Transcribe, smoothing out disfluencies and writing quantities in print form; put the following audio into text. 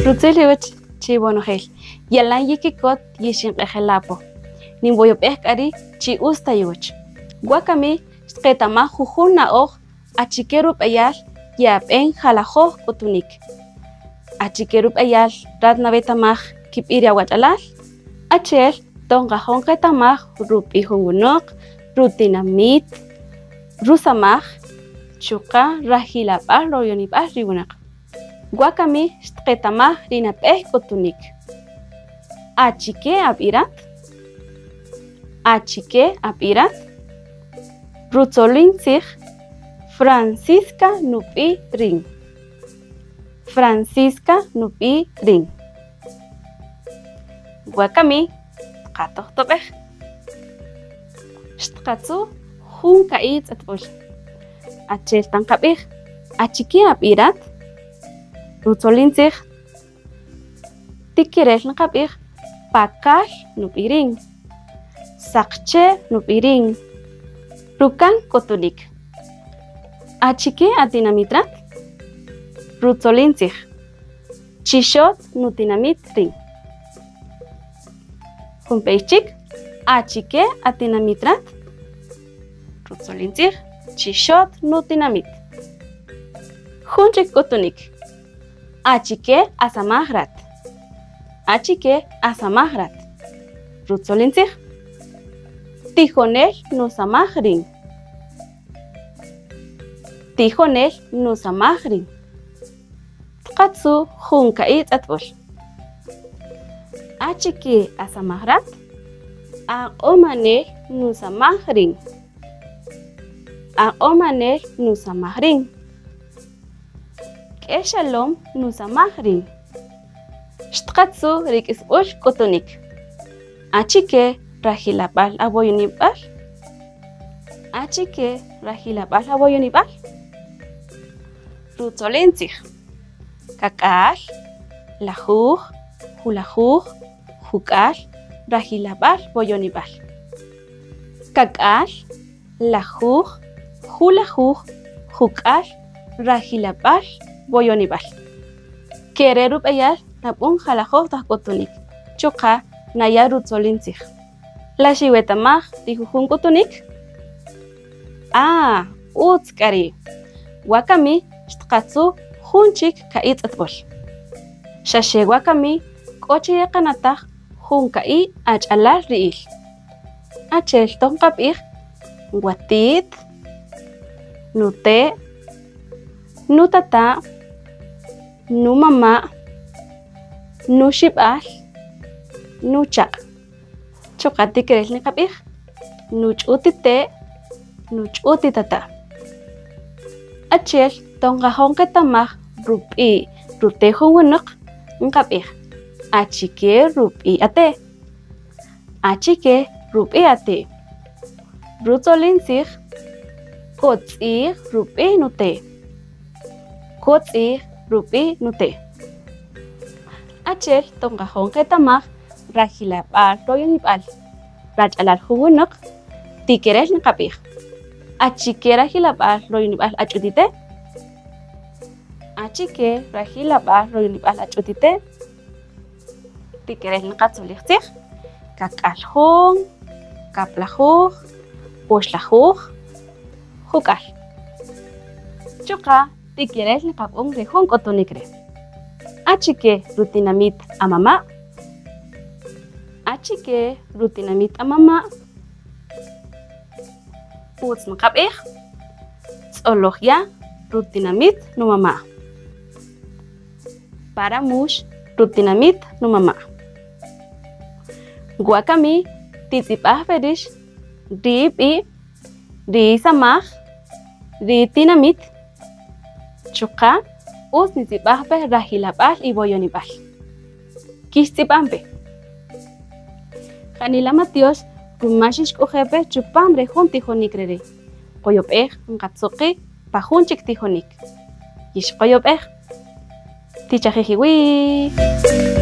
Rutzil iwech chi'iwonojel, yalan yikikot yixinq'ejela' po. Ninwoyob'ej k'a ri' chi utz ta iwech. Wakami xtqetamaj jujun na'oj achike rub'eyal ye'ab'en jalajoj k'utunïk. Achike rub'eyal rat nawetamaj kib'i' ri awach'alal? Achi'el toq nqajo' nqetamaj rub'i' jun winäq, rutinamit, rusamaj, chuqa' rajilab'al royonib'al ri winäq. Wakami xtqetamaj ri nab'ey k'utunïk. Achike ab'i' rat? Achike ab'i' rat? Rutzolin tzij, Francisca nub'i' rïn. Francisca nub'i' rïn. Wakami tqatojtob'ej. Xtqatzu' jun ka'i' tz'etb'äl. Achi'el ta nqab'ij, Achike ab'i' rat? Rutzolin tzij, Tikirel nqab'ij, Pakal nub'i' rïn. Saqche' nub'i' rïn. Ruka'n k'utunïk. Achike atinamit rat? Rutzolin tzij, Chixot nutinamit rïn. Jun b'ey chik, Achike atinamit rat? Rutzolin tzij, Chixot nutinamit. Jun chik k'utunïk. Achike asamaj rat? Achike asamaj rat? Rutzolin tzij, Tijonel nusamaj rïn. Tijonel nusamaj rïn. Tqatzu' jun ka'i' tz'etb'äl. Achike asamaj rat? Aq'omanel nusamaj rïn. Aq'omanel nusamaj rïn. K'exalom nusamaj rïn. Xtqatzu' ri k'isb'äl k'utunïk. Achike rajilab'al awoyonib'al? Achike rajilab'al awoyonib'al? Rutzolin tzij, Kak'al, lajuj, julajuj, juk'al, rajilab'al woyonib'al. Kak'al, lajuj, julajuj, juk'al, rajilab'al woyonib'al. Ke re' rub'eyal nab'än jalajoj taq k'utunïk, chuqa' naya' rutzolin tzij. La xiwetamaj ri jujun k'utunïk? Ah, utz k'a ri'! Wakami xtqatzu' jun chik ka'i' tz'etb'äl. Xa xe wakami k'o chi yeqanataj jun ka'i' ach'alal ri'ïl. Achi'el toq nqab'ij, Wati't, nute', nutata', numama', nuxib'al, nuchaq'. Chuqa' tikirel niqab'ij, Nuch'utite', nuch'utitata'. Achi'el toq nqajo' nqetamaj rub'i' rute' jun winäq, nqab'ij, Achike rub'i' ate'? Achike rub'i' ate'? Rutzolin tzij, Kotz'i'j rub'i' nute'. Kotz'i'j rub'i' nute'. Achi'el toq nqajo' nqetamaj rajilab'al royonib'al rach'alal jun winäq, tikirel nqab'ij, Achike rajilab'al royonib'al ach'utite'? Achike rajilab'al royonib'al ach'utite'? Tikirel nqatzolij tzij, kak'al jun, kab'lajuj, oxlajuj, juk'al. Chuqa' tikirel nqab'än ri jun k'utunïk re', Achike rutinamit amama'? Achike rutinamit amama'? Ütz nqab'ij, Tz'oloj ya' rutinamit numama'. Paramux rutinamit numama'. Wakami titz'ib'aj pe rix ri ib'i', ri isamaj, ri itinamit, chuqa' utz nitz'ib'aj pe rajilab'al iwoyonib'al. Kixtz'ib'an pe. Janila matyox ruma xixk'oje' pe chupam re jun tijonïk rere'. Qoyob'ej nqatzu' qi' pa jun chik tijonïk. Yixqoyob'ej. Tichajij iwi'.